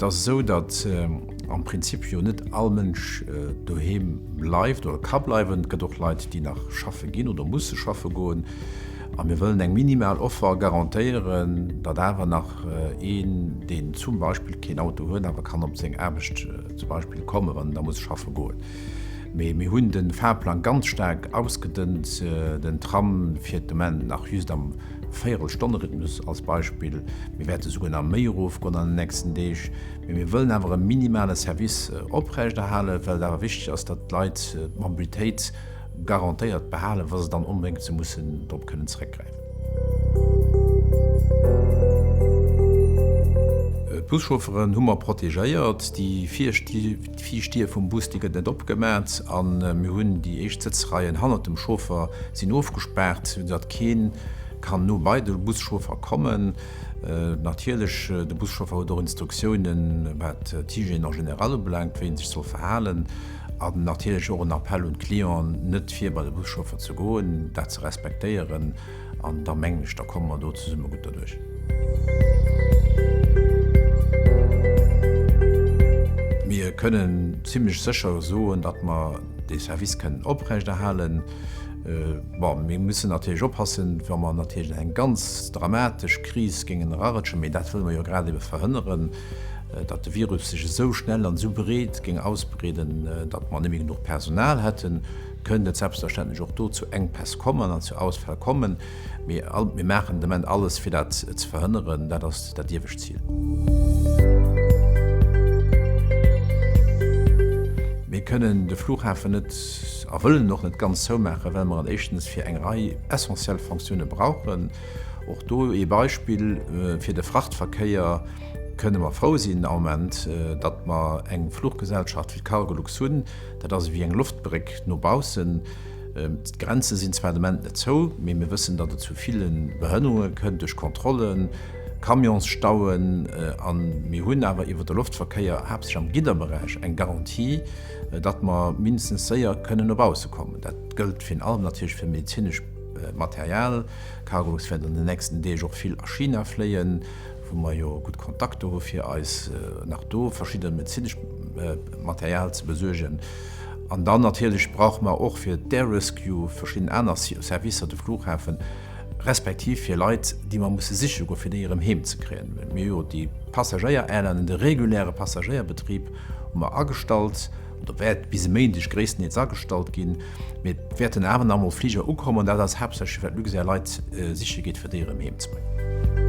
ass esou, datt am Prinzip jo net all Mënsch doheem bleift oder ka bleiwen. Et gëtt och Leit, déi nach schaffe ginn oder musse schaffe goen. A mir wëllen eng minimal Offer garantéieren, datt awer nach een, deen zum Beispill keen Auto huet, awer kann op seng Aarbecht zum Beispill kommen, wann en da muss schaffe goen. Mee mir hunn de Fahrplang ganz staark ausgedënnt. Den Tram fiert de Moment nach just am Véierelstonnerhythmus als Beispill. Mir wäerte souguer nach méi erofgoen an den nächsten Deeg. Mee mir wëllen awer e minimale Service oprechterhalen, well et awer wichteg ass, datt d'Leit d'Mobilitéit garantéiert behalen, wa se dann onbedéngt se mussen drop kënnen zeréckgräifen. D'Buschaufferen hu mer protegéiert. Déi viischt Dier vum Bus, déi gëtt net opgemat a mir hunn déi éischt Sëtzreien hannert dem Chauffer sinn ofgespaart, soudatt kee kann no bei de Buschauffer kommen. Natierlech, de Buschauffer huet och Instruktiounen, wat d'Hygiène en général ubelaangt, wéi en sech soll verhalen. An natierlech och en Appell un d'Clienten, net vir bei de Buschauffer ze goen, dat ze respektéieren. An da mengen ech, da komme mer do zesumme gutt derduerch. Mir kënnen zimlech sécher soen, datt mer dee Service kënnen oprechterhalen. Bon, mir mussen natierlech oppassen, wa mer natierlech an eng ganz dramatesch Kris géingen erarëtschen, mee dat wëlle mer jo grad ebe verhënneren, datt de Virus sech esou schnell an esou breet géing ausbreeden, datt mer net méi genuch Personal hätten, kënnt et selbstverständlech och do zu Enkpäss kommen an zu Ausfäll kommen. Mee mir maachen de Moment alles, fir dat ze verhënneren. Dat ass dat iewescht Zil. Mir kënnen de Flughafen net a wëllen en och net ganz zoumaachen, well mer en éischtens fir eng Rei essentiell Fonctioune brauchen. Och do ee Beispill, Fir de Frachtverkéier kënne mer frou sinn am Moment, datt mer eng Fluchgesellschaft wéi d'Cargolux hunn. Dat ass ewéi eng Loftbréck no baussen. D'Grenze sinn zwar de Moment net zou, mee mir wëssen, datt et zu ville Behënnerunge kënnt duerch Kontrollen, Camionsstauen. A mir hunn awer iwwer de Loftverkéier, haaptsächlech am Gidderberäich, eng Garantie, datt mer mindestens séier kënnen no bausse kommen. Dat gëllt virun allem natierlech fir medezinesch Material. Cargolux wäert an den nächsten Deeg och vill a China fléien, wou mer jo gutt Kontakter hu fir eis nach do verschidde medezinesch Material ze besuergen. An dann natierlech brauche mer och fir d'Air Rescue verschidden aner Servicer, de Flughafen, respektiv fir Leit, déi mer musse siche goen, fir déi erëm heem ze kréien. Mir hu jo déi Passagéier-Airlinen, de reguläre Passagéierbetrib hu mer agestallt oder wäert bis e Méindeg gréisstendeels agestallt ginn. Mee et wäerten awer nach emol Fliger ukommen an dat ass haaptsächlech, well d'Luxair Leit siche geet, fir déi erëm heem ze bréngen.